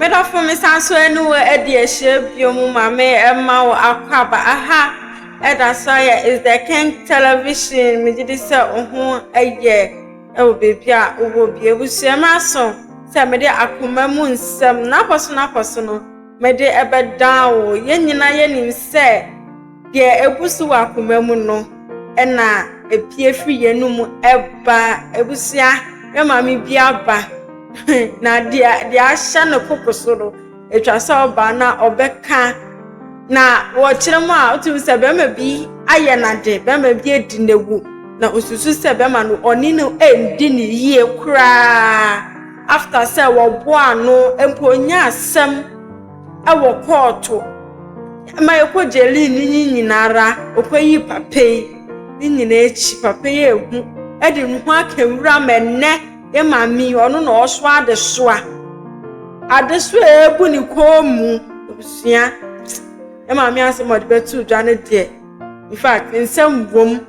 Me dɔfo mesan so ne wo adi ahyia bio mu ma me ɛma wo akwaaba aha ɛda so ayɛ is the king television megye di sɛ wo ho ɛyɛ ɛwɔ baabi a wowɔ bi abusua mmra so sɛ mede akoma mu nsɛm n'apɔ so n'apɔ so no mede ɛbɛdan wo yɛn nyinaa yɛnim sɛ deɛ ebu so wɔ akoma mu no ɛna epie firi yɛn mu ɛba abusua yɛ maame bi aba na deɛ deɛ ahyɛ ne koko so no atwa sɛ ɔba na ɔbɛka na wɔkyerɛ mu a wotumi sɛ bɛrima bi ayɛ n'ade bɛrima bi adi n'ewu na osusu sɛ bɛrima no ɔne no ɛndi ne yie koraa after sɛ wɔboa ano mpo onya asɛm ɛwɔ kɔɔto ma yɛkɔ jail ne ne nyinara ɔkɔyi papa yi ne nyinaa akyi papa yi ehu ɛde ne ho aka nwura ma ɛnɛ yɛ maame yi ɔno na ɔso adesoa adesoa a ebu ne kɔn mu abusua yɛ maame asɛm a ɔde bɛto dwa no deɛ in fact nsɛm wom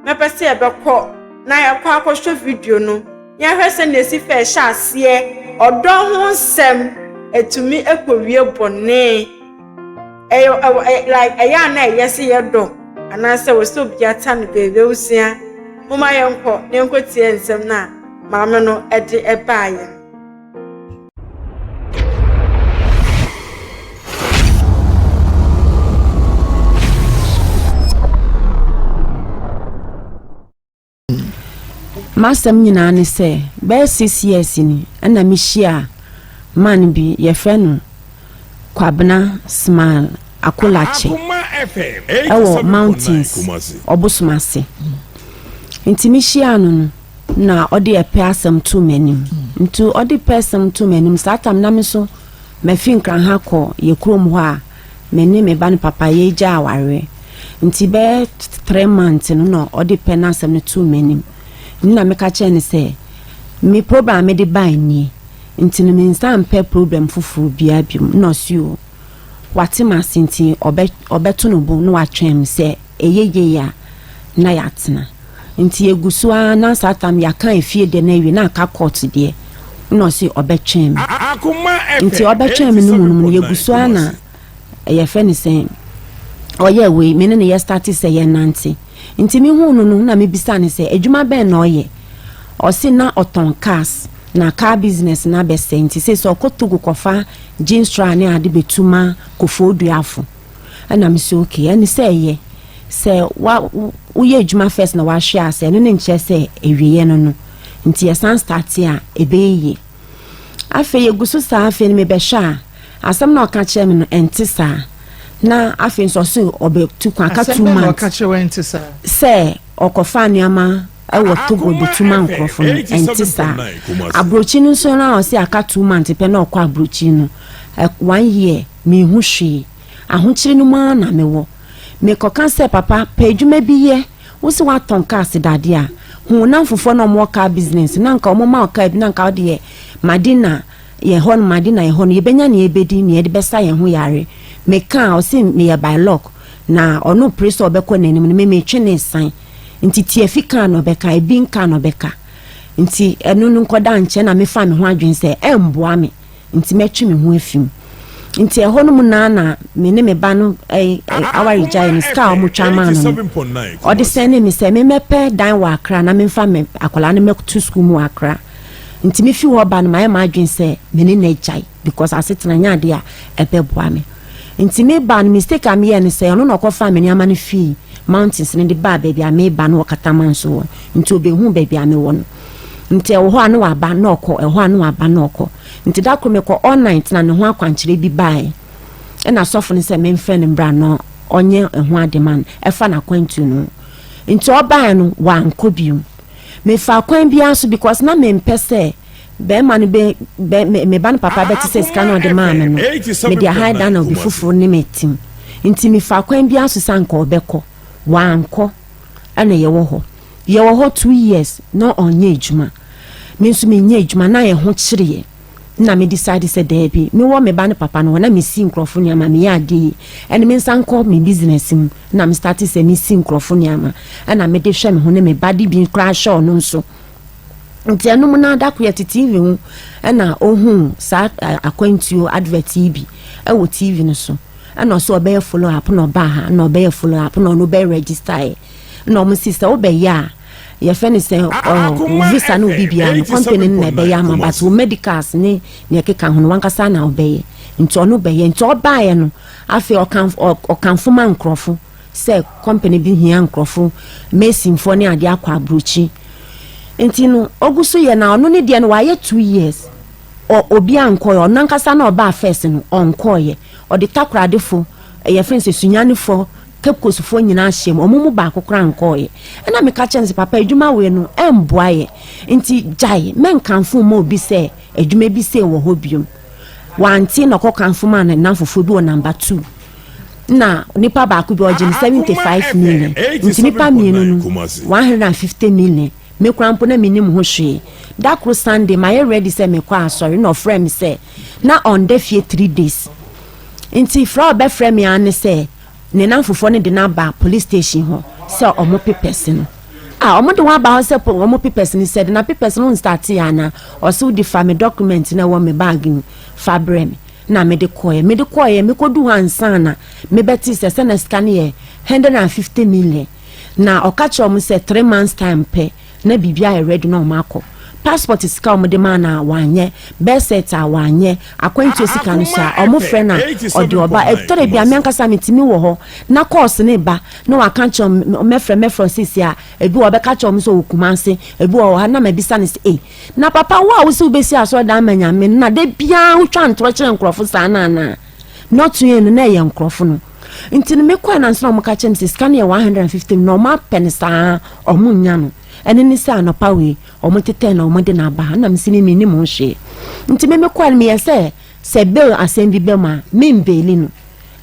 mɛpɛ sɛ yɛbɛkɔ na yɛkɔ akɔhwɛ video no yɛhwɛ sɛ na esi fɛ ɛhyɛ aseɛ ɔdɔ ho nsɛm etumi ekɔwie bɔnee ɛyɛ ɛwɔ ɛ like ɛyɛ a na ɛyɛ sɛ yɛdɔ anaasɛ wɔ sɛ obi ata no beebi abusua moma yɛnkɔ na yɛnkɔ tie nsɛm no a maame no ɛde ɛbaeɛ. M'asɛm nyinaa ne sɛ bɛyɛ 6 years ni ɛna mehyia man bi yɛfrɛ no Kwabena Smile Akolakye Akoma FM ɛwɔ 87.9 mountains Kumasi. ɔbosom ase. Nti mehyia no no na ɔde ɛpɛ asɛm to m'anim. Nti ɔde pɛ asɛm to m'anim saa tam na me so mafi Nkranha kɔ yɛ kurom hɔ a me ne me ba no papa yɛgya awareɛ. Nti bɛyɛ 3 months no na ɔde pɛ n'asɛm no to m'anim. Nna meka kyerɛ no sɛ me problem a mede baa nie nti no me nsa mpɛ problem foforɔ biara biom. Na ɔse o, wate m ase, nti ɔbɛto no bo na watwɛn me sɛ ɛyɛ yie a na yɛatena. Nti yɛgu so ara na saa tam yɛaka efie deɛ no awie na aka court deɛ na ɔse ɔbɛtwɛn me. Akoma FM Nti ɔbɛtwɛn me no mu no mu no, yɛgu so ara na 87.9 yɛfrɛ no sɛ ɔyɛ wei me ne no yɛ start sɛ yɛnante. Nti mehu no no na mebisa no sɛ adwuma bɛn na ɔyɛ. Ɔse na ɔtɔn cars na car business na abɛsɛ, nti sɛ ɔkɔ Togo kɔfa jeans trouser ne ade bɛtu ma Kofoɔduafo. Ɛna me sɛ okay, ɛne sɛ ɛyɛ sɛ wa woyɛ adwuma first na wahwe ase, ɛno ne nkyerɛ sɛ awieɛ no no nti yɛsan start a ɛbɛyɛ yie. Afei yɛgu so saa. Afei no mebɛhwɛ a asɛm na ɔka kyerɛ me no ɛnte saa. Na afei nso ɔso ɔbɛtu kwan aka Asɛm 2 bɛn na months. ɔka kyerɛ wɔn nte saa? Sɛ ɔkɔfa nneɛma ɛwɔ Togo de tuma nkurɔfo no, ɛnte saa. 87.9 Kumasi. Aburokyi no nso na ɔsɛ aka 2 months pɛ na ɔkɔ aburokyi no. One year mehu hwee. Ahokyere no mu ara na mewɔ. Mekɔka sɛ papa pɛ adwuma bi yɛ, wo sɛ woatɔn cars dade a hu na mfofoɔ na ɔmowɔ car business na nka ɔmoma wo car bi na nka wode yɛ Madina yɛ hɔ no, Madina yɛ hɔ no, yɛbɛnya nea yɛbɛdi nea yɛde bɛsa yɛn ho yare. Meka a ɔse meyɛ by luck na ɔno pere sɛ ɔbɛkɔ n'anim no, me metwe ne san nti tiafi kaa na ɔbɛka ebi nka na ɔbɛka. Nti ɛno no nkɔda nkyɛn na mefa me ho adwene sɛ ɛmboa me nti mɛtwe me ho afi mu. Nti ɛhɔ no mu naa na me ne me ba no aware gyae no. Sika a ɔmotwa maa no no ɔde sɛne me sɛ memɛpɛ dan wɔ Akra na memfa me akwadaa no mɛto sukuu mu wɔ Akra. Nti mefi hɔ ba no mayɛ m'adwene sɛ me ne no agyae because asetena nyɛ adeɛ a ɛbɛboa me. Nti meba no, mistake a meyɛɛ no sɛ ɔno na ɔkɔfaa me nneɛma no fii mountains no de baa baabi a meba no wɔ Kataman so wɔ. Nti obɛhu baabi a mewɔ no. Nti ɛwɔ hɔ a na waba na ɔkɔ, ɛwɔ hɔ a na waba na ɔkɔ. Nti da koro mekɔ all night na ne ho akwankyerɛ bi baeɛ ɛna sɔfo no sɛ memfrɛ no mbra na ɔnyɛ ɛho ade ma no ɛfa n'akwantuo no ho. Nti ɔbaeɛ no wankɔ biom. Mefa kwan biara so because na mempɛ sɛ bɛrima no bɛ bɛ me me ba no papa bɛte sɛ sika na ɔde maa me no mede ahan dan na obi foforɔ ne me tim. Nti mefa kwan biara so sɛ anka ɔbɛkɔ, wankɔ. Ɛna yɛwɔ hɔ 2 years na ɔnyɛ adwuma, me nso menyɛ adwuma na yɛ ho kyereɛ. Na me decide sɛ daabi, mewɔ me ba no papa no hɔ na mesi nkurɔfo nneɛma, meyɛ adeɛ yi ɛne me nsa nkɔ me business mu. Na me start sɛ mesi nkurɔfo nneɛma ɛna mede hwɛ me ho ne me ba de bi koraa hwɛ ɔno nso. Nti ɛno mu na da koro yɛte TV ho ɛna ohuu saa akwantuo advert yi bi ɛwɔ TV no so. Ɛna ɔsɛ ɔbɛyɛ follow up na ɔbaa ha na ɔbɛyɛ follow up na ɔno bɛyɛ register yɛ. Na ɔmo si sɛ wobɛyɛ a yɛfɛ ne sɛ wo visa ne wo biribiara no company no na ɛbɛyɛ ama but wo medicals ne nea ɛkeka ho no wankasa na wobɛyɛ. Nti ɔno bɛyɛ nti ɔbaeɛ no afei ɔkamfo ma nkurɔfo sɛ company bi hia nkurɔfo masonfoɔ ne adeɛ akɔ aburokyi. Nti no ogu so yɛ na ɔno ne deɛ no wayɛ 2 years obi ankɔɛ. Ɔno ankasa na ɔbaa first no ɔnkɔɔyɛ. Ɔde Takoradefo, yɛfrɛ no sɛ Sunyanefoɔ, Cape Coast foɔ nyinaa hyɛ mu, ɔmo mu baako koraa nkɔɔyɛ. Ɛna meka kyerɛ no sɛ papa, adwuma wei no ɛmboa yɛ nti gyae, mɛnkamfo ma obi sɛ adwuma bi sei wɔ hɔ biom. Wante na ɔkɔ kamfo ma ne namfofoɔ bi wɔ number two na nipa baako bi ɔgye no 75 million. Nti nipa mmienu no 150 million. Me kora mpo na menim ho hwee. Da koro Sunday mayɛ ready sɛ mekɔ asɔre na ɔfrɛ me sɛ na ɔnda fie 3 days. Nti frɛ a ɔbɛfrɛ me ara ne sɛ ne namfofoɔ no de no aba police station hɔ sɛ ɔmo papers no a ɔmo de wɔn aba hɔ sɛ ɔmo papers no sɛ de na papers no start yɛ ana. Ɔsɛ wode fa me document na ɛwɔ me bag mu fa brɛ me. Na mede kɔɛ mede kɔɛ mekɔdu hɔ ansa na mebɛte sɛ na sika no yɛ 150 million. Na ɔka kyerɛ ɔmo sɛ 3 months time pɛ na biribi ayɛ ready na ɔmo akɔ. Passport sika a ɔmo de maa na wanyɛ, birth cert a wanyɛ, akwantuo sika no so a ɔmo frɛ na ɔde ɔba. Ɛtɔrɔ bi a me ankasa metumi wɔ hɔ na calls ne ba na waka kyerɛ ɔmo mɛfrɛ sisi a ebi wɔ ɔbɛka kyerɛ ɔmo sɛ ɔwɔ Kumase, ebi wɔ ha na mɛbisa ne sɛ, ee, na papa, wo a wosi wobɛsi asɔredan ma Nyame no na de biara wotwa ntorɔ kyerɛ nkurɔfo saa na ana nɔto yɛn no na ɛyɛ nkurɔfo no. Nti no mekɔɛ nanso na ɔmo ka kyerɛ me sɛ sika no yɛ 150 na ɔmo apɛ no saa ɔmo nya no. Ɛne ne sɛ anɔpa wei ɔmo tetɛ na ɔmo de n'aba ha na mesi mi mi nim ho hwee. Nti me mekɔɛ no meyɛ sɛ bail asɛm bi bɛ mu a membail no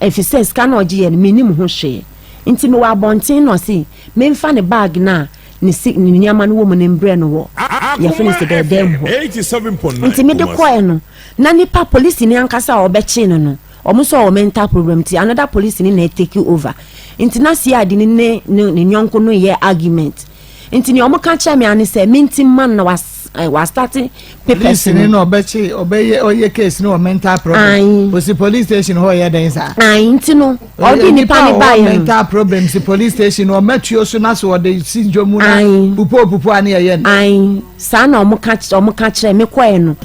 ɛfiri sɛ sika na ɔgye yɛ no menim ho hwee. Nti mewɔ abɔnten na ɔse memfa ne bag no a ne si ne nneɛma no wɔ mu ne mbrɛ no wɔ yɛfrɛ no sɛ dɛɛdɛɛ mu hɔ. Nti mede kɔɛ no na nipa polisi ni ankasa a ɔbɛkye no, ɔmo nso ɔwɔ mental problem ti another polisi ni na take over. Nti na CID ni ne nyɔnko no yɛ argument. Nti nea ɔmo ka kyerɛ me ane sɛ menti ma no na was wastart papers. Polisi ni na ɔbɛkye ɔbɛyɛ ɔyɛ case ni wɔ mental problem osi police station hɔ yɛ dɛn saa? Ayi, nti no ɔde nipa ne ba yɛ no. Mental problem si police station ɔmɛtuo so na so ɔde si dwom na pupu pupu ani ɛyɛ no. Ayi, saa na ɔmo ka kyerɛ me kɔɛ no.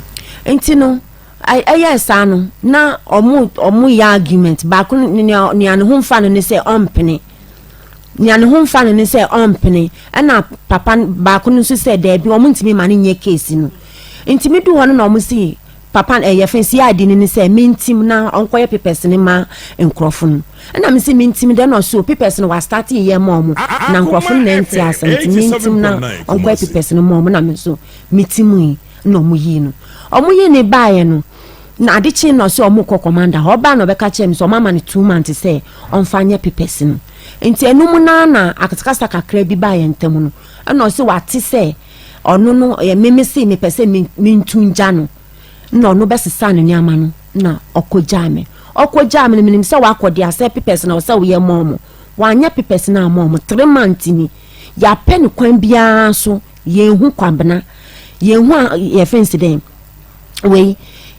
Nti no ɛyɛ saa no na ɔmo yɛ argument baako. Nea ne ho nfa no ne sɛ ɔmpene, nea ne ho nfa no ne sɛ ɔmpene, ɛna papa baako no nso sɛ dɛɛbi, ɔmo ntumi ma ne nyɛ case no. Nti mi du hɔ no na ɔmo si papa ɛyɛ fɛn si adi ne sɛ mintim na ɔnkɔyɛ papers ne ma nkorɔfo no. Ɛna mi si mintim dɛ na ɔso papers no wa start yɛ ma ɔmo na nkorɔfo no na ɛnte asɛm. Nti mintim na ɔnkɔyɛ papers no ma ɔmo na mi nso mi tim yi na ɔmo yi no ɔmo yi ne baayɛ no na ade kye na ɔsɛ ɔmo kɔ commander hɔ. Ɔbaa na ɔbɛka kyerɛ mi sɛ ɔmo ama no 2 months sɛ ɔmfa nyɛ papers no. Nti ɛnum naa na akasakasa kakra bi baa yɛn ntam no ɛna ɔsɛ wate sɛ ɔno no ɛyɛ mímí si mepɛ sɛ mi ntu ngya no na ɔno bɛsesa ne nneɛma no na ɔkɔ gyaa me. Ɔkɔ gyaa me no menim sɛ wakɔ de asɛ papers na ɔsɛ woyɛ mɔ ɔmo wanyɛ papers na ama ɔmo. 3 months ni yɛapɛ ne kwan biara so yɛn ho Kwabena, yɛn ho a yɛfɛn si dɛn wei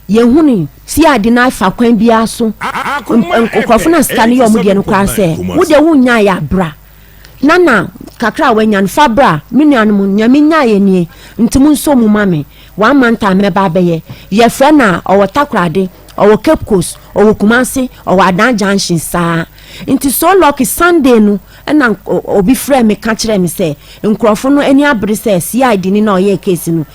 yɛn ho no si ade na afa kwan biara so. Nkurɔfo na sika no yɛ ɔmo deɛ no koraa sɛ wo deɛ wonya yɛ abra nana kakra a wanya no fa bra. Me nuanom, nyame nya yɛ nie nti mo nso mu ma me one month a mɛba abɛyɛ. Yɛfrɛ na ɔwɔ Takorade, ɔwɔ Cape Coast, ɔwɔ Kumase, ɔwɔ Adan Junction saa. Nti so lucky Sunday no ɛna obi frɛ me ka kyerɛ me sɛ nkurɔfo no ani abere sɛ CID ni na ɔyɛ case no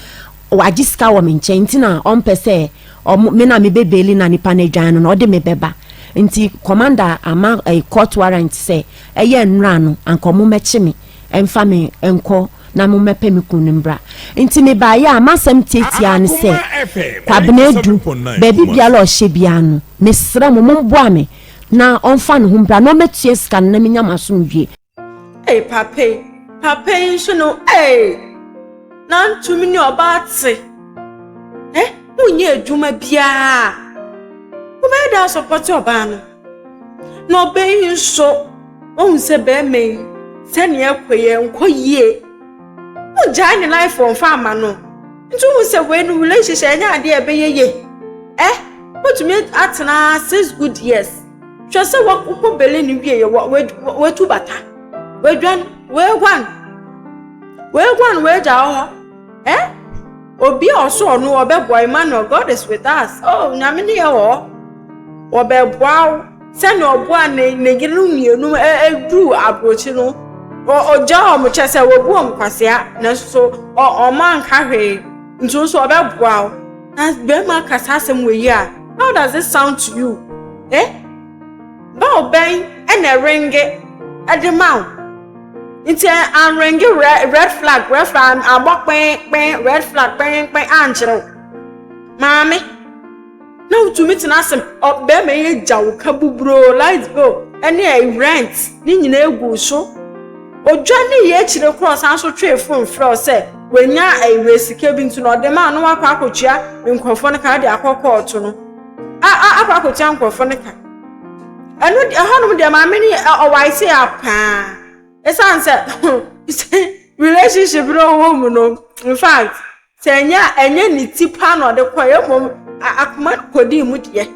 wagye sika wɔ me nkyɛn nti na ɔmpɛ sɛ ɔmo me na me bɛbail na nipa no adwan no na ɔde me bɛba. Nti commander ama court warrant sɛ ɛyɛ nnura no anka ɔmo mɛkye me ɛmfa me nkɔ na mo mɛpɛ me kun no mbra. Nti mebaayɛ a masɛm tietia ne sɛ Kwabena Edu baabi biara ɔhyɛ biara no mesrɛ mo momboa me na ɔmfa ne ho mbra na ɔmɛtua sika no na menya m'asomdwie. Ee, papa yi, papa yi nso no, ee, na ntumi ne ɔbaa te ɛ wonyɛ adwuma biara wobɛyɛ dɛ asupport ɔbaa no na ɔbaa yi nso wɔn sɛ bɛrima yi sɛnea ɛkɔ yɛ nkɔ yie wogyae ne life ɔmfa ama no. Nti wohu sɛ wei no relationship ɛnyɛ adeɛ a ɛbɛyɛ yie. Eh, wotumi atena 6 good years. Hwɛ sɛ wokɔ Berlin wie yɛ watu bata. Wadwan, weguan. Weguan wagya wɔ hɔ. Eh? Obi a ɔso ɔno ɔbɛboa. Emmanuel, God is with us. Oh, Nyame ne yɛ wɔ hɔ. Wɔbɛboa wo sɛnea ɔboa ne yere no mmienu ɛduru aburokyi no. Ɔgya wɔn kyɛ sɛ wɔbu wɔn kwasea, nanso so ɔmo anka hwee nti nso ɔbɛboa wo. Na bɛrima kasa asɛm wɔ yi a, how does it sound to you? Eh? Bell bɛn ɛna ɛring ɛde ma wo? Nti anring red flag, red flag abɔ kpɛn kpɛn, red flag kpɛn kpɛn ankyerɛw maame na wotumi tena ase. Bɛrima yi gya wo ka buburo, light bill ɛne rent ne nyinaa egu so. Odwa ne yɛ akyire korɔ, ɔsan so twee phone frɛ wo sɛ wanya ɛwɛ sika bi, nti na ɔde maa no wakɔ akɔtua nkurɔfoɔ no ka de akɔ kɔɔto no a akɔ akɔtua nkurɔfoɔ no ka. Ɛno ɛhɔnom deɛ, maame no ɔwae se apaa, ɛsiane sɛ relationship no ɔwɔ mu no, in fact, sɛ ɛnyɛ ne ti pa na ɔde kɔ, mmom akoma no kɔdii mu deɛ,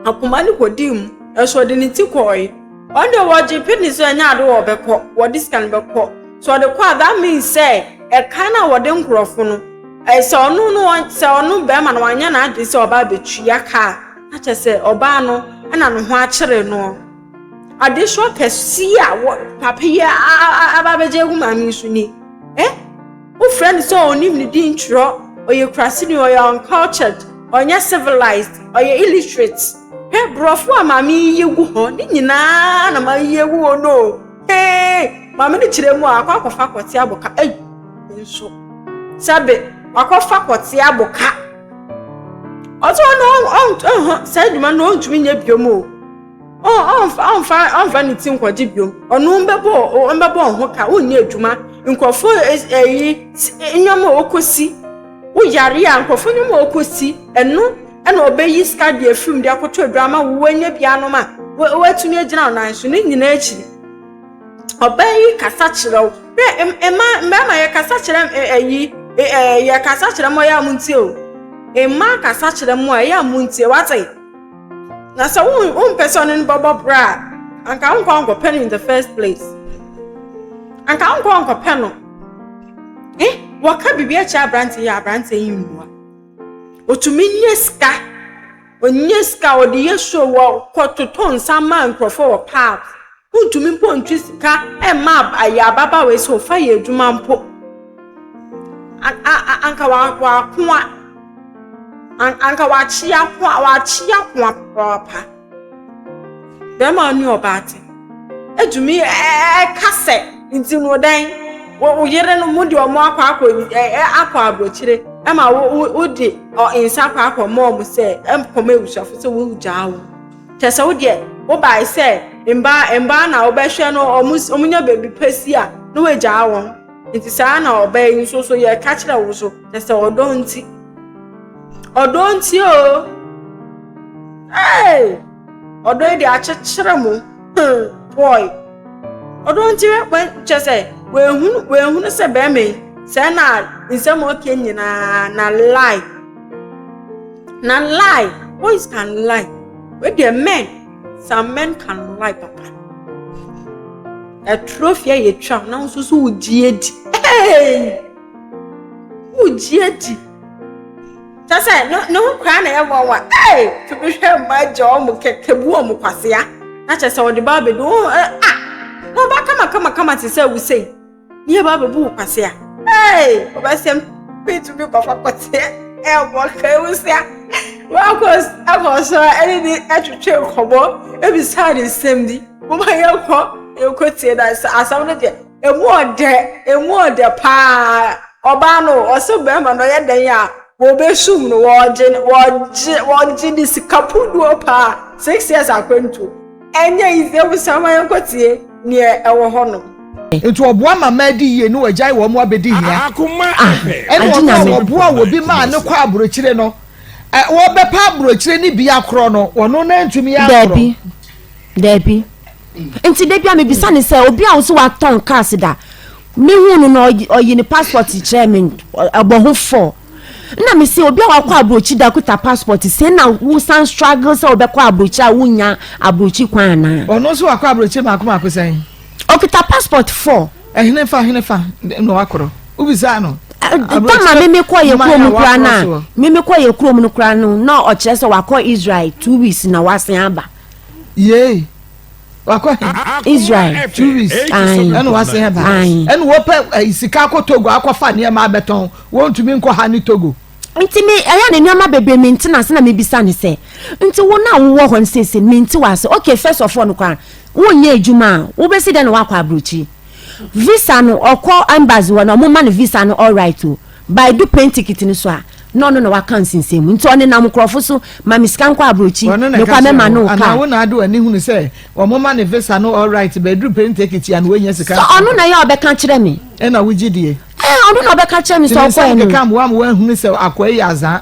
akoma no kɔdii mu, ɛso ɔde ne ti kɔɔe. Ɔno deɛ wɔgye pini sɛ ɛnyɛ ade wɔ ɔbɛkɔ, wɔde sika no bɛkɔ. So ɔde kɔ a, that means sɛ ɛka no a wɔde nkurɔfo no, sɛ ɔno no, sɛ ɔno bɛrima no wanyɛ n'adwene sɛ ɔba abɛtua kaa, na kyerɛ sɛ ɔbaa no ɛna ne ho akyere no. Adesoa kɛseɛ a wɔ papa yi aba abɛgye egu maame yi so ni. Ɛ wofrɛ no sɛ ɔnim ne din twerɛ, ɔyɛ kurasini, ɔyɛ uncultured, ɔnyɛ civilized, ɔyɛ illiterate. Hwɛ borɔfo a maame yi yɛ gu hɔ ne nyinaa na maame yi egu hɔ no. Hee, maame no kyerɛ mu a, akɔ akɔfa kɔte aboka. Ɛy nso sɛbe wakɔfa kɔte aboka. Ɔsɛ ɔno ɔn saa adwuma no ɔntumi nyɛ biom o. Ɔnfa ne ti nkɔgye biom. Ɔno mbɛbɔ ɔho ka, ɔnyɛ adwuma. Nkurɔfoɔ ɛyi nneɛma a ɔkɔsi, woyare a, nkurɔfoɔ nneɛma a ɔkɔsi ɛno ɛna ɔbɛyi sika de afirim de akɔtɔ aduro ama wo wanya bi anom a watumi agyina ɔnan so. Ne nyinaa akyiri, ɔbaa yi kasa kyerɛ wo. Hwɛ, mmaa, mmarima yɛ kasa kyerɛ ɛyi ɛɛ yɛ kasa kyerɛ mo, ɛyɛ a mo ntie o. Mmaa kasa kyerɛ mo a, ɛyɛ a mo ntie wate. Na sɛ wo wompɛ sɛ ɔne no bɛbɔ bra a, anka wonkɔ ankɔpɛ no in the first place. Anka wonkɔ ankɔpɛ no. Eh, wɔka biribi akyerɛ aberante yi a, aberante yi mmua. Otumi nye sika, onye sika ɔde yɛ show, wɔ kɔtotɔ nsa ma nkurɔfoɔ wɔ pub. Wontumi mpo ntwi sika ɛmma ayɛ ababaawa yi sɛ ɔfa yɛ adwuma mpo. Anka wakoa, anka wakye akoa, wakye akoa papaapa. Bɛrima ne ɔbaa te etumi ɛka sɛ nti no dan wo yere no mu de ɔmo akɔ ɛ akɔ aburokyire, ɛma wo wo de ɔ nsa akɔ akɔ mɔ ɔmo sɛ ɛnkɔmɔ ebusuafo sɛ wo gyaa wo. Kyɛ sɛ wo deɛ wobae sɛ mbaa na wobɛhwɛ no, ɔmo nya baabi pɛ si a na woagyaa wɔn. Nti saa na ɔbaa yi nso so yɛka kyerɛ wo so kyɛ sɛ ɔdɔ nti, ɔdɔ nti o. Hey! Ɔdɔ yi de akyekyere mo. Boy, ɔdɔ nti kyɛ sɛ wɔehunu sɛ bɛrima yi sɛ na nsɛm a ɔka nyinaa na lie, na lie. Boys can lie. Wey deɛ, men, some men can lie papa. Ɛturo fie yɛ twa na nso so wogye adi. Hey! Wogye adi kyɛ sɛ ne ho koraa na ɛyɛ nwanwa. Hey! Tumi hwɛ mmaa gya wɔn kɛkɛ bu wɔn kwasea na kyɛ sɛ ɔde ba abɛdu wɔn ɛ a na ɔba kama kama kama te sɛ wusei ne yɛ ba abɛbu wo kwasea. Hey! Ɔbɛsɛm bitumi kɔfa kɔteɛ ɛbɔ kawusia. Wakɔ ɛkɔ so ɛne ne ɛtwitwe nkɔmɔ, ebisa ne nsɛm bi. Mo ma yɛnkɔ tie na asɛm no deɛ, emu ɔdɛ, emu ɔdɛ paa. Ɔbaa no ɔsɛ bɛrima no ɔyɛ dan a wɔbɛsum no, wɔgye ne sika puduo paa. 6 years akwantuo ɛnyɛ easy. Ebusa ma yɛnkɔ tie neɛ ɛwɔ hɔ no. Nti ɔboa mama adi yie ne wɔagyae wɔn mu abɛdi hia. Akoma. Ɛne Agye ɔno a Nyame. wɔboa wɔ bi maa ne kɔ aburokyire no, wɔbɛpa aburokyire ne bi akorɔ no, wɔno na ntumi akorɔ. Daabi, daabi. Nti da bi a mebisa ne sɛ obi a wo so watɔn cars da, mehu no na ɔyi ne passport kyerɛ me, ɛbɔ ho fɔ. Na me se obi a wakɔ aburokyi da kuta passport sei na wosan struggle sɛ wobɛkɔ aburokyi a wonnya aburokyi kwan anaa? Ɔno nso wakɔ aburokyi mako mako sɛn? Okita passport 4. Ɛhene fa hene fa na wakorɔ. Wobisaa no? Tama me mekɔ yɛ kurom koraa na me mekɔ yɛ kurom no koraa no na ɔkyerɛ sɛ wakɔ Israel 2 weeks na wasen aba. Yee. Wakɔ he? Israel. 2 weeks. Ɛna wasen aba. Ɛna wɔpɛ sika akɔ Togo akɔfa nneɛma abɛtɔn. Wɔntumi nkɔ ha ne Togo. Nti me ɛyɛ ne nneɛma bebree me nte n'ase na mebisa ne sɛ, nti wo na wowɔ hɔ no seesei me nte w'ase? Okay, first of all no koraa wonyɛ adwuma a, wobɛsi dɛn na woakɔ aburokyiri? Visa no, ɔkɔ embassy hɔ na ɔmo ma no visa no, alright o, by do plane ticket no so a, na ɔno na waka nsensɛn mu, nti ɔnenam nkurɔfo so, ma me sika nkɔ aburokyi. Ɔno na mekɔ ɛka mɛma kyerɛ no wo anaa kaa wo na ade w'ani hunu sɛ wɔn ma ne visa no alright, bɛduru plane ticket a na wɔnya sika? Sɛ ɔno na ɛyɛ a ɔbɛka kyerɛ me. Ɛna wogye die? Ɛɛ, ɔno na ɔbɛka kyerɛ me nti sɛ ne nsɛm ɔkɔɛ no. keka mmoa ma woahunu sɛ akoa yi yɛ azaa?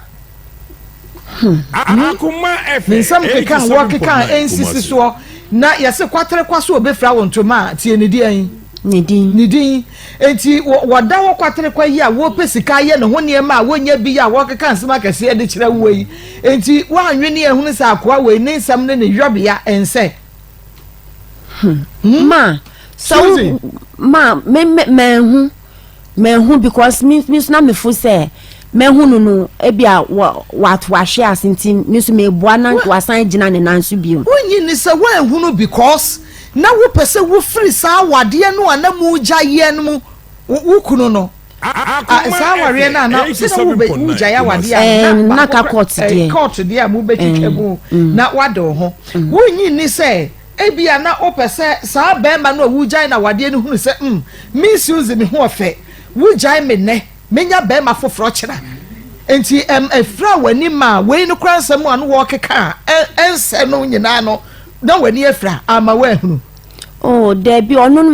Akoma Ne nsɛm keka a wɔkeka a ɛnsisi soɔ na yɛse kwatere kwa so obɛfira wo ntoma a, tie ne deɛn? Ne din. Ne din. Nti wɔda hɔ kwatere kwa yi a wɔpɛ sika ayɛ ne ho nneɛma a wɔnya bi a wɔkeka nsɛm akɛseɛ de kyerɛ wo yi, nti woanwene ahunu sɛ akoa wei ne nsɛm ne ne yɔbea ɛnsɛ? Ma sɛ wo Suzy. Ma me manhu because me nso na mefo sɛ mɛhu no, ebi a wɔ wato ahwe ase, nti me nso meboa na wasan gyina ne nan so bio. Wonyi ni sɛ woanhunu because na wopɛ sɛ wofiri saa awadeɛ no a na mogya yɛ no mu, wo kunu no saa awareɛ no a na sɛ na wogyae awadeɛ a na na ka baako court deɛ. Court deɛ a mobɛtwitwa mu na wade wo ho, wonyi ni sɛ ebia na wopɛ sɛ saa bɛrima no a wogyae na awadeɛ no hunu sɛ me Suzy me ho ɔfɛ, wogyae me nnɛ, menya bɛrima foforɔ kyena, nti ɛfira w'ani ma wei no koraa, nsɛm a no wɔkeka a ɛnsɛ no nyinaa no na w'ani afira ama woahunu? Oh, dabi, ɔno no,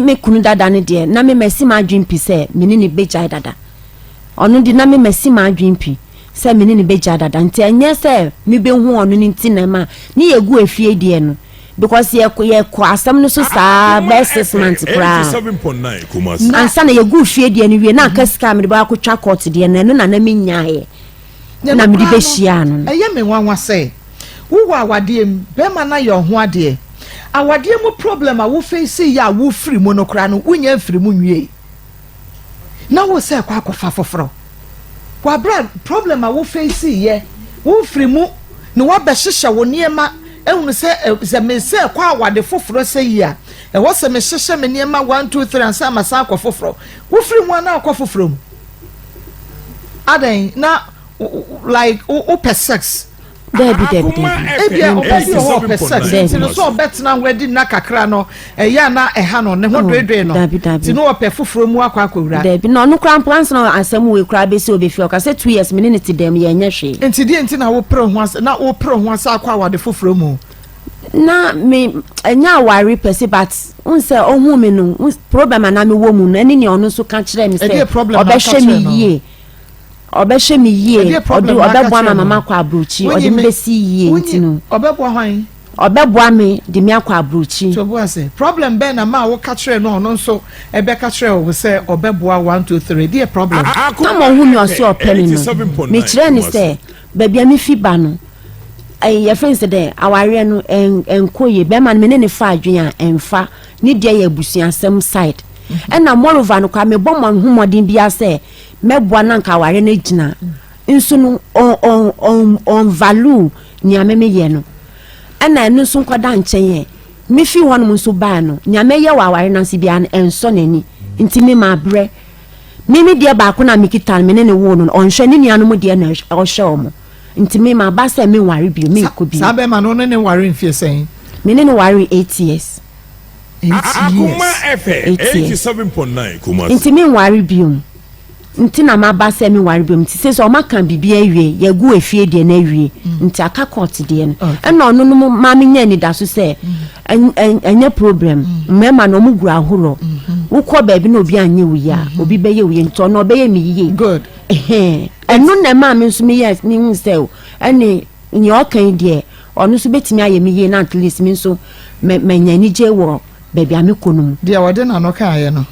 me kunu dada no deɛ, na me masi m'adwene pi sɛ me ne ne bɛgyae dada. Ɔno de, na me masi m'adwene pi sɛ me ne ne bɛgyae dada, nti ɛnyɛ sɛ mebɛhu ɔno no nti na ɛma ne yɛgu efie deɛ no, because yɛkɔ asɛm no so saa bɛyɛ 6 months koraa ansa na yɛgu fie deɛ no wie, na aka sika a mede bɛ akɔtwa court deɛ no, ɛno na na menyaeɛ na mede bɛhyia no. Ɛyɛ me nwanwa sɛ wowɔ awadeɛ mu, bɛrima no ayɛ ɔho adeɛ, awadeɛ mu problem a wofeesi yɛ a wofiri mu no koraa no, wonya mfiri mu nwie na wo sɛ kɔ akɔfa foforɔ. Wabra problem a wofeesi yɛ womfiri mu na wabɛhyehyɛ wo nneɛma ehunu sɛ sɛ me sɛ kɔ awade foforɔ sɛ yi a, ɛwɔ sɛ mehyehyɛ me nneɛma one, two, three ansa ma san akɔ foforɔ. Wofiri mu a na akɔ foforɔ mu adan na like wopɛ sex? Dabi, dabi, dabi. Ebia ɔbɛ bi wɔ hɔ ɔpɛ sex, nti no sɛ ɔbɛtena hɔ adi nna kakra no, ɛyɛ a na ɛha no ne ho doedoe no. Dabi, dabi. Nti no ɔpɛ foforɔ mu akɔ akɔwura. Dabi, na ɔno koraa mpo, ansa na asɛm wei koraa bɛsi obɛfie, ɔka sɛ 2 years me ne ne te dɛm, yɛnyɛ hwee. Nti deɛ nti na wopere ho ase na wopere ho ase akɔ awade foforɔ mu? Na me ɛnyɛ aware pɛ se, but n sɛ ɔhu me no, problem a na mewɔ mu no, ɛne nea ɔno nso ka kyerɛ me sɛ Ɛdeɛ problem na aka ɔbɛhwɛ me kyerɛ no? yie, ɔbɛhwɛ me yie. Ɛdeɛ ɔde problem na aka ɔbɛboa kyerɛ ma no? mama akɔ aburokyi, ɔde Wonyi me bɛsi yie, nti no Ɔbɛboa hwan? Ɔbɛboa me de me akɔ aburokyi. To bo ase, problem bɛn na maa woka kyerɛ no a ɔno nso ɛbɛka kyerɛ wo sɛ ɔbɛboa one, two, three? Deɛ problem? Tam ɔhu me ɔse ɔpɛ me no, mekyerɛ ne sɛ baabi a mefi ba no, ɛyɛ yɛfrɛ no sɛ dɛ awareɛ no ɛnkɔ yie. Bɛrima no, me ne ne fa adwene a ɛmfa, ne deɛ yɛ abusuasɛm side, ɛna moreover no koraa mebɔ mo ho mmɔden biara sɛ mɛboa na nka awareɛ no agyina nso no, ɔn value nea me meyɛ no, ɛna ɛno nso nkɔda nkyɛn. Yɛ mefi hɔnom nso baa no, nea mɛyɛ wɔ aware no ase biara no ɛnsɔ n'ani, nti me mabrɛ. Me deɛ baako na mekita no, me ne ne woo no, ɔnhwɛ ne nuanom deɛ na ɔhwɛ ɔmo, nti me maba sɛ menware bio, menkɔ bio. Saa bɛrima no, ne ne ware mfie sɛn? Me ne no ware 8 years. 8 years. 8 years, nti menware bio, nti na maba sɛ menware bio, nti sɛ ɔma ka biribi awie, yɛgu efie deɛ no awie, nti aka court deɛ no, ɛna ɔno no maa me nya anidaso sɛ ɛnyɛ problem. Mmarima no ɔmo gu ahorow, wokɔ baabi na obi anyɛ wo yie a, obi bɛyɛ wo yie, nti ɔno ɔbɛyɛ me yie. Good. Ɛno na ɛmaa me nso meyɛ mehu sɛ o, ɛne nea ɔka yi deɛ, ɔno nso bɛtumi ayɛ me yie, na at least me nso manya anigye wɔ baabi a mekɔ no mu. Deɛ ɔde n'ano kaeɛ no.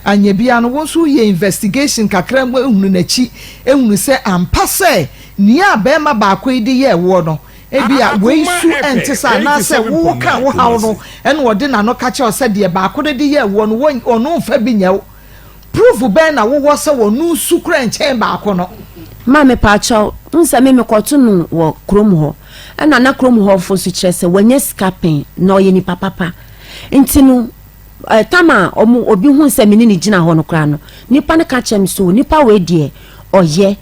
Anyɛ biara no, wo nso woyɛ investigation kakra mu hunu n'akyi, hunu sɛ ampa sɛ nea barima baako yi de yɛɛ woɔ no, ebia wei su nte saa, anaasɛ wo wokaa wo haw no na ɔde n'ano ka kyerɛɛ wo sɛ deɛ baako no de yɛɛ woɔ no, ɔno mfa bi nyɛ wo. Proof bɛn na wowɔ sɛ ɔno su koraa nkyɛn baako no? Ma mepaakyɛw, wohu sɛ me mekɔto no wɔ kurom hɔ, ɛna na kurom hɔfo nso kyerɛ sɛ wanya sika pɛn, na ɔyɛ nipa papa. Nti no, Tam a ɔmo obi hu sɛ me ne no gyina hɔ no koraa no, nipa no ka kyerɛ me sɛ o nipa wei deɛ ɔyɛ,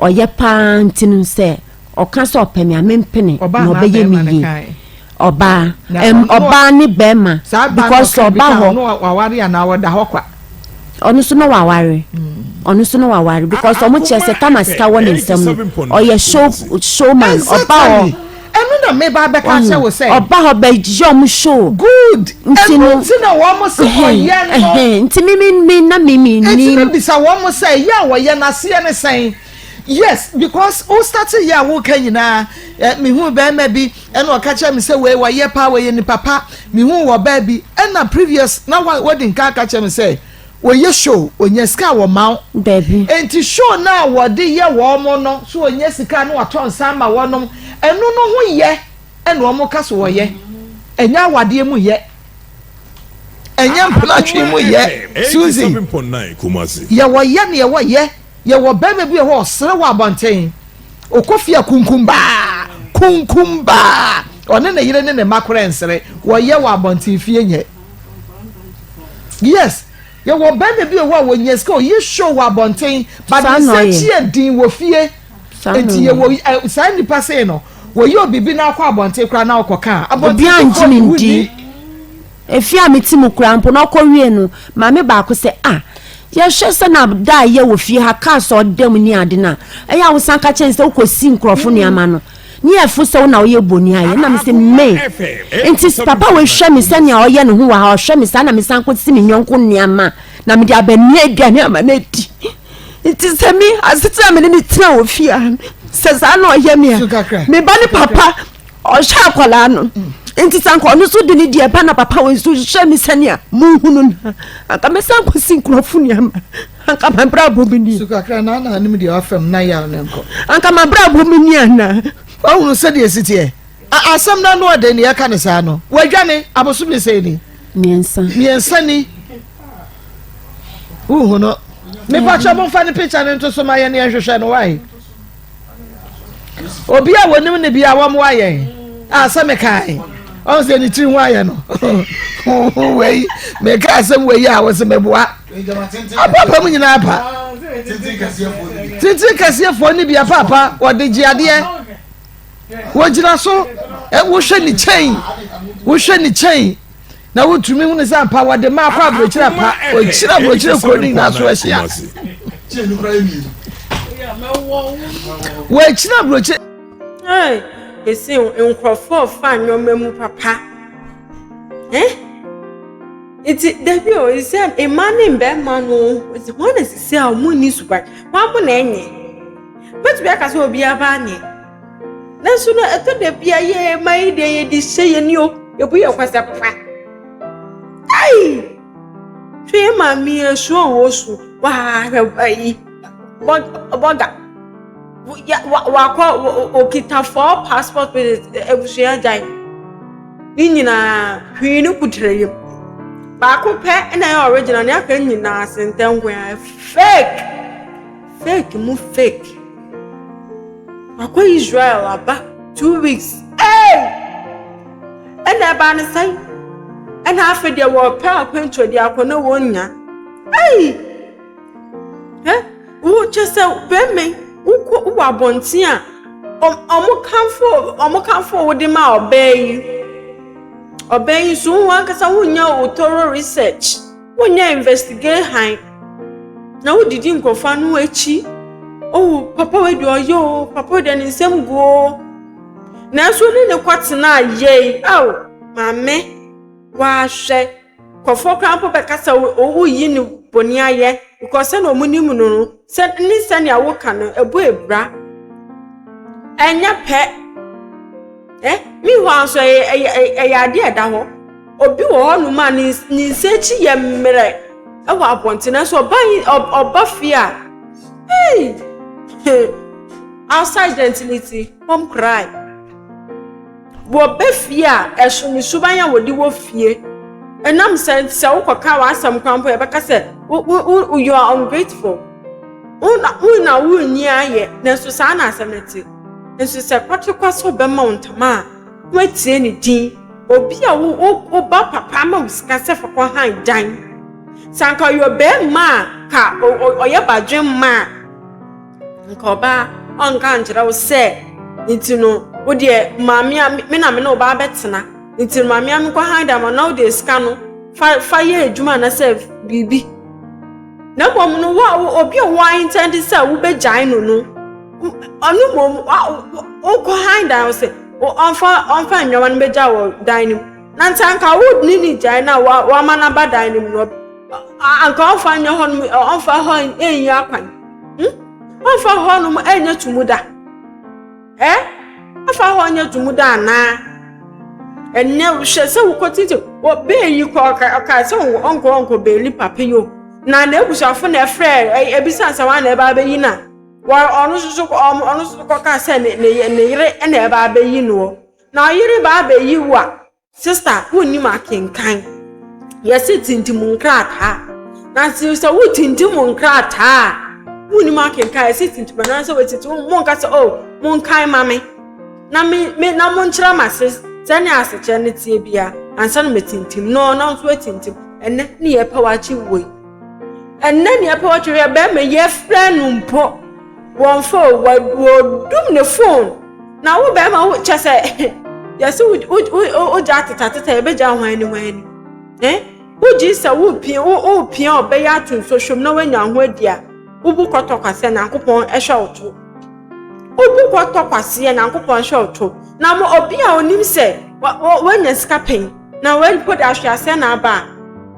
ɔyɛ paa nti no sɛ ɔka sɛ ɔpɛ me a mempene na ɔbɛyɛ me yie. Ɔbaa, ɛm ɔbaa ne bɛɛma because ɔba hɔ. Waware anaa ɔda hɔ kwa? Ɔno nso na waware, ɔno nso na waware because ɔmo kyerɛ sɛ tam a sika wɔ ne nsam no ɔyɛ show showman ɔba hɔ. Ɛno na meba abɛka akyerɛ wo sɛ. Ɔba hɔ bɛyɛ ɔmo show. Good. Nti no. Ɛno nti na wɔn se ɔyɛ no. Nti mi mi mi na mi mi nim. Nti mi bisa wɔn sɛ yɛ a wɔyɛ no aseɛ ne sɛn? Yes, because wo start yɛ a woka nyinaa, eh, mehu bɛrima bi ɛna ɔka kyerɛ me sɛ wei wɔyɛ paa wɔyɛ nipa pa, mehu wɔ baa bi ɛna previous na wadi nka aka kyerɛ me sɛ Wɔyɛ show, wɔnya sika a wɔma wo. Dabi. Enti show no a wɔde yɛ wɔn no, so wɔnya sika na wɔatɔ nsa ama wɔnom, ɛno no ho yɛ ɛna wɔn ka so wɔyɛ. Ɛnyɛ awadeɛ mu yɛ. Ɛnyɛ mpenatwe mu yɛ. Suzy, yɛwɔ yɛ ne yɛwɔ yɛ. Yɛwɔ barima bi wɔ hɔ a ɔsere wɔ abɔnten. Ɔkɔ fie a kunkumbaa, kunkumbaa. Ɔne ne yere ne ne mma koraa nsere. Wɔyɛ wɔ abɔnten fie nyɛ. Yes, yɛwɔ barima bi wɔ hɔ a wɔnya sika ɔyɛ show wɔ abɔnten but ne nsa akyi yɛ den wɔ fie. Nti yɛwɔ saa nnipa sei no, wɔyɛ obibi na akɔ abɔnten koraa na ɔkɔ ka a, abɔnten Obiara ngye me ndi. Efie a mete mu koraa mpo na ɔkɔwie no, maame baako sɛ, Ah, yɛhwɛ sɛ na da a yɛ wɔ fie ha, cars a ɔda mu ne ade no a, ɛyɛ a wosan ka kyerɛ no sɛ wokɔsi nkurɔfo nneɛma no, ne yɛfo sɛ wo na woyɛ bɔni ayɛ. Ɛna mese, Me? Nti papa wei hwɛ me sɛnea ɔyɛ ne ho wɔ ha, ɔhwɛ me saa na mesan kɔsi me yɔnko nneɛma na mede abɛnoa aduane ama no adi. Nti sɛ me asetena a me ne no tena wɔ fie ha no, sɛ saa na ɔyɛ me a, me ba ne papa Ɔhwɛ akwadaa no nti sɛ anka ɔno nso de ne deɛ ba na papa wei nso hwɛ me sɛnea monhunu no anka mɛsan kɔsi nkurɔfo nneɛma anka mabrabɔ mu ni Su kakra na na anim deɛ wafam na yaw ne nkɔ. Anka mabrabɔ mu ni anaa. Wahunu sɛdeɛ ɛsi teɛ? A asɛm no ano ɔden ne yɛka no saa no. Wadwane abosome sɛn ni? Mmiɛnsa. Mmiɛnsa ni. Wohu no. Mepakyɛ momfa ne picture no nto so ma yɛn ne yɛnhwehwɛ no wae. Obi a wɔnim no bia wɔmmoa yɛn. A sɛ mekae ɔn sɛ ne tiri ho ayɛ no wei meka asɛm wei a wɔsɛ meboa apapa mu nyinaa pa tenten kɛseɛfoɔ no bia papa wɔde gye adeɛ wɔgyina so wohwɛ ne kyɛn wohwɛ ne kyɛn Na wotumi hunu sɛ ampa wɔde ma akɔ aburokyire apa wɔkyiri aburokyire kuro no nyinaa so ahyia wɔakyiri aburokyire. Hey, esi nkurɔfoɔ fa nneɛma mu papa. Eh? Nti dabi o, sɛ mmaa ne mmarima no, wɔn na sisi a wɔn nni suban, wɔn mo na ɛnyɛ. Bɛtumi aka sɛ obiara ba anyɛ. Nanso no, ɛtɔ da bi a yɛ mma yi deɛ yɛde hyɛ yɛn ni o, yɛbu yɛn kwasɛ pa. Ai! Hwɛ yɛ maame yi esu a ɔresu, waa hwɛ ayi, bɔga. Wakɔ okita four passport abusua gyae. Ne nyinaa hwee no kutura yam. Baako pɛ na ɛyɛ original, nea aka nyinaa sentɛnkoa fake. Fake mu fake. Wakɔ Israel aba 2 weeks. Hey! Ɛna ɛbaa ne sɛn? Ɛna afei deɛ wɔpɛ akwantuo de akɔ na wɔnnya. Hey! Ɛ wo kyɛ sɛ bɛrima yi wokɔ wowɔ abɔnten a ɔmo kamfo ɔmo kamfo wo de ma ɔbaa yi. Ɔbaa yi nso wo ankasa wonnya wo thorough research. Wonyɛ investigate hann na wodidi nkurɔfoɔ ano akyi. Oh, papa wei deɛ ɔyɛ o, papa wei deɛ ne nsam gu o. Nanso ne ne kɔtena yei, ao, maame, wahwɛ. Nkurɔfoɔ koraa mpo bɛka sɛ woyi ne bɔne ayɛ because sɛnea wɔn nim no no, sɛ ne sɛnea woka no, ɛbɔ abira. Ɛnyɛ pɛ. Eh, meanwhile nso ɛyɛ ɛyɛ ɛyɛ adeɛ a ɛda hɔ. Obi wɔ hɔnom a ne ne nsa akyi yɛ mmerɛ. Ɛwɔ abɔnten nanso ɔba yi ɔba fie a hey outside gentility home cry. Wɔba fie a ɛso ne suban a wɔde wɔ fie. Ɛnam sɛ sɛ wokɔka w'asɛm koraa mpo yɛbɛka sɛ wo wo wo you are ungrateful. Wo na wo na wonni ayɛ nanso saa na asɛm no te. Nso sɛ kwaterekwa sɛ ɔbɛma wo ntama a woatie ne din. Obi a wo wo wo ba papa ama wo sika sɛ fa kɔ han dan. Sɛ anka ɔyɛ ɔbarima a ka ɔyɛ badwemma a nka ɔbaa ɔnka nkyerɛ wo sɛ nti no wo deɛ maame a me na me ne wo ba abɛtena nti no maame a menkɔ han dan ma na wo deɛ sika no fa fa yɛ adwuma anaasɛ biribi. Na mmom no wo obi a wɔn intend sɛ wobɛgyae no no ɔno mmom wokɔ han dan wo sɛ ɔmfa ɔmfa nneɛma no bɛgya wɔ dan no mu na nti anka wo ne ne gyae no a wama no aba dan no mu no anka ɔmfa nyɛ hɔ nom ɔmfa hɔ ɛnyi akwan hmm ɔmfa hɔ nom ɛnyɛ tumu da ɛ ɔmfa hɔ nyɛ tumu da anaa ɛnɛ hwɛ sɛ wokɔ titi wɔ beeyi kɔ ɔka ɔka sɛ ɔnkɔ ɔnkɔ beeli papa yi o na n'abusuafo na ɛfrɛ ebisa sɛ wɔn na ɛba abɛyi na wɔ ɔno nso so ɔno nso kɔka sɛ ne ne ne yere na ɛba abɛyi noɔ na ɔyere ba abɛyi wo a Sister, wonnim akenkan. Yɛse tintim nkrataa. Na sɛ wotintim nkrataa a, wonnim akenkan. Yɛse tintim anaasɛ wɔtintim. Monka sɛ, oh, monkan ma me. Na me, me na monkyerɛ m'ase sɛnea asekyerɛ no teɛ bia ansa na matintim. No, na nso atintim. Ɛnɛ ne yɛpɛ wakye wei. Ɛnɛ ne yɛpɛ wakye wei. Bɛrima yɛfrɛ no mpo. Wɔmfa o, wɔdum ne phone. Na wo bɛrima wo kyɛ sɛ yɛsɛ wogya atetateta yɛbɛgya hwan ne hwan ni. Eh? Wogye sɛ wopia wopia ɔbɛyɛ ato nsɔhwɛ mu na woanya ho adi a, wobu kɔtɔ kwasɛ Nyankopɔn hwɛ wo to. Wobu kɔtɔ kwaseɛ Nyankopɔn hwɛ wo to. Na mo obi a onim sɛ wanya sika pɛn na wampo de ahweaseɛ na aba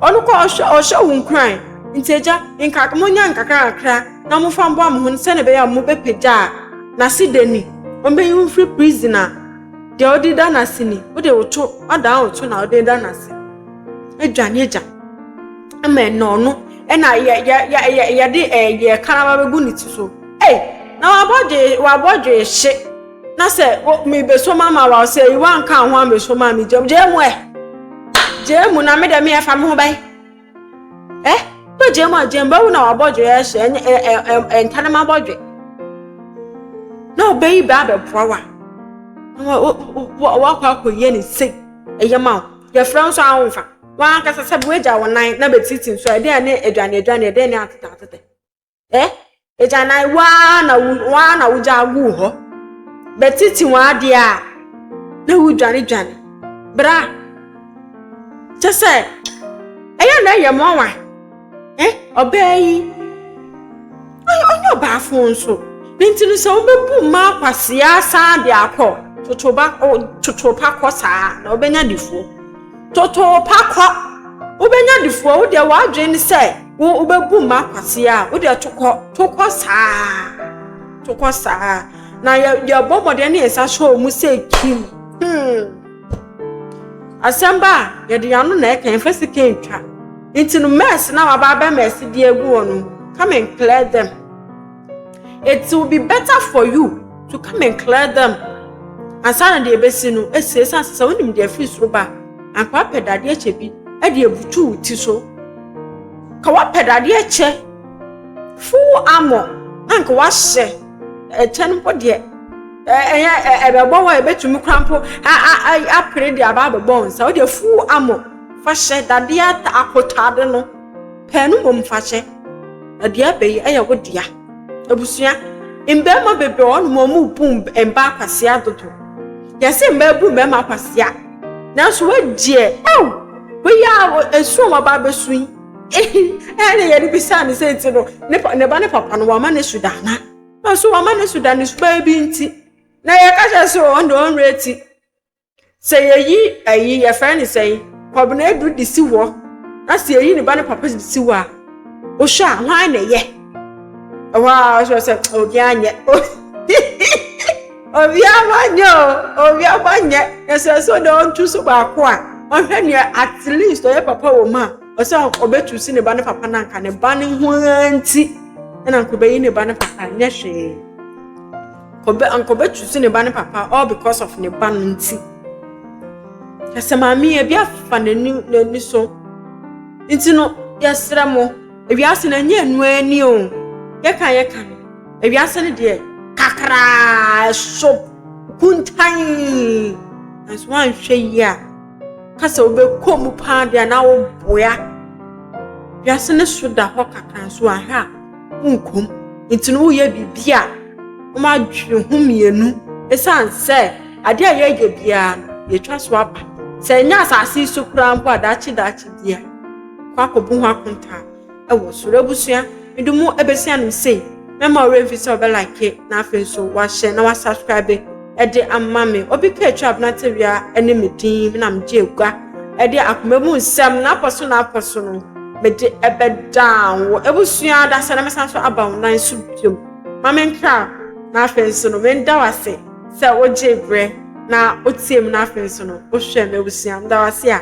a, ɔno kɔ ɔhyɛ ɔhyɛ wo nkuran. Nti agya, nka monya nkakra kakra na mofa mboa mo ho sɛnea ɛbɛyɛ a mobɛpagya a n'ase da ni. Ɔmbɛyi wo mfiri prison a deɛ ɔde da n'ase ni. Wode wo to, wadan wo to na wode da n'ase. Adwane agya. Ama ɛnna ɔno ɛna yɛ yɛ yɛ yɛ yɛde ɛɛ yɛ karama bɛgu ne ti so. Ei, na wabɔ dwe wabɔ dwe hye. Na sɛ mebeso ma ma wa sɛ yi wanka ho ameso ma me gyam gyaa mu ɛ gyaa mu na me dɛ me ɛfa me ho bɛn ɛ bɛ gyaa mu a gyaa mu bɛwo na wabɔ dwe ɛhyɛ ɛnyɛ ɛ ɛ ɛ ntane ma bɔ dwe na ɔbɛyi bɛ abɛboa wa na wa wa wakɔ akɔyɛ ne sei ɛyɛ ma wo yɛfrɛ nso ahomfa wankasa sɛ woagya wo nan na bɛtiti nso ɛdeɛ ne aduane aduane ɛdeɛ ne atete atete Eh, agyanan waa na wo waa na wogya guu hɔ. Bɛtete wɔn adeɛ a na wodwane dwane. Bra. Kyɛ sɛ ɛyɛ na ɛyɛ mmoawa. Eh, ɔbaa yi ɔnyɛ ɔbaafo nso. Ne nti no sɛ wobɛbu mmaa kwasea saa de akɔ totoba totopa kɔ saa na wobɛnya difoɔ. Totopa kɔ wobɛnya difoɔ wo deɛ w'adwene ne sɛ Wo wobɛbu mma kwasea a, wo deɛ to kɔ, to kɔ saa, to kɔ saa. Na yɛ yɛbɔ mmɔden ne yɛn nsa hyɛ wɔn mu sɛ kim. Hmm. Asɛm ba a, yɛde yɛn ano na ɛka, yɛmfa sika ntwa. Nti no mess na waba abɛ mess de agu wɔn no, come and clear them. It will be better for you to come and clear them. Ansa na deɛ ɛbɛsi no, ɛsi ɛsiane sɛ sɛ wonim deɛ ɛfiri soro ba a, anka wapɛ dadeɛ kyɛ bi de abutu wo ti so. Ka wapɛ dadeɛ kyɛ full armor na nka wahyɛ ɛkyɛ no mpo deɛ ɛyɛ ɛbɛbɔ hɔ a ɛbɛtumi kora mpo apere de aba abɛbɔ wo nsa wodeɛ full armor fa hyɛ dadeɛ akotade no pɛɛ no mmom fa hyɛ na deɛ ɛbɛ yi ɛyɛ wo dea abusua mmarima bebree wɔ hɔnom a wɔn bu mmaa kwasea dodo yɛsɛ mmaa bu mmarima kwasea nanso wɔagyeɛ ɛw Wei a esu a waba abɛsu yi, ɛna yɛde bisaa ne sɛ nti no, ne ne ba ne papa no wama ne su da ana? Nso wama ne su da ne suban bi nti. Na yɛka kyerɛ sɛ ɔno deɛ ɔnwerɛ ti. Sɛ yɛyi ayi yɛfrɛ ne sɛn, Kwabena Adu de si hɔ, na sɛ yɛyi ne ba ne papa de si hɔ a, wohwɛ a hwan na ɛyɛ? Ɛhɔ a ɔhwɛ sɛ obiara nyɛ. Obiara ma nyɛ o, obiara ma nyɛ. Na sɛ sɛ ɔde ɔnto so baako a, ɔhwɛ nea at least ɔyɛ papa wɔ mu a, Ɔsɛ ɔbɛtu si ne ba ne papa na anka ne ba ne ho ara nti ɛna anka ɔbɛyi ne ba ne papa nyɛ hwee. Ɔbɛ anka ɔbɛtu si ne ba ne papa all because of ne ba no nti. Kyɛ maame yi ebi afa n'ani n'ani so. Nti no yɛsrɛ mo, ewiase no ɛnyɛ enu ani o. Yɛka yɛka no, ewiase no deɛ kakraa ɛso kuntan. Nanso woanhwɛ yie a, kasa wobɛkɔ mu paa deɛ na woboa. Wiase no so da hɔ kakra nso ahwɛ a wonkɔ mu. Nti no woyɛ biribi a, wɔadwene ho mmienu. Esiane sɛ adeɛ a yɛyɛ biara no, yɛtwa so aba. Sɛ ɛnyɛ asase yi so koraa mpo a daakye daakye bia, kɔ akɔbu ho akontaa ɛwɔ soro. Abusua, mede mu ɛbɛsi anom sei. Mɛma wo werɛ mfi sɛ wobɛlike na afei nso wahyɛ na wasubscribe ɛde ama me. Obi ka atwa abenatawia ɛne me din na megye egua ɛde akoma mu nsɛm n'apɔ so n'apɔ so no mede ɛbɛdan wo. Abusua da sɛ na mɛsan so aba wo nan so biom. Ma menkra na afei nso no menda wo ase sɛ wogye berɛ na wotie mu na afei nso no wohwɛ me abusua. Meda wo ase a.